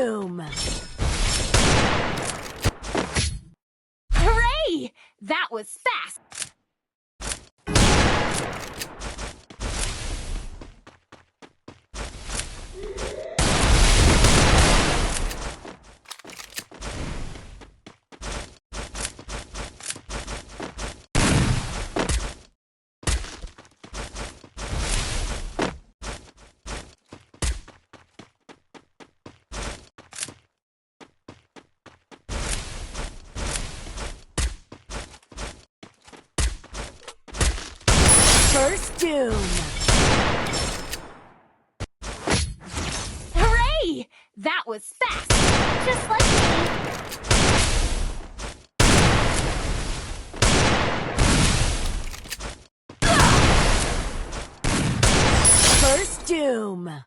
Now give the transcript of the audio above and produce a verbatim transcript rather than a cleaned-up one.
Boom. Hooray! That was fast! First Doom. Hooray! That was fast! Just like me! First Doom.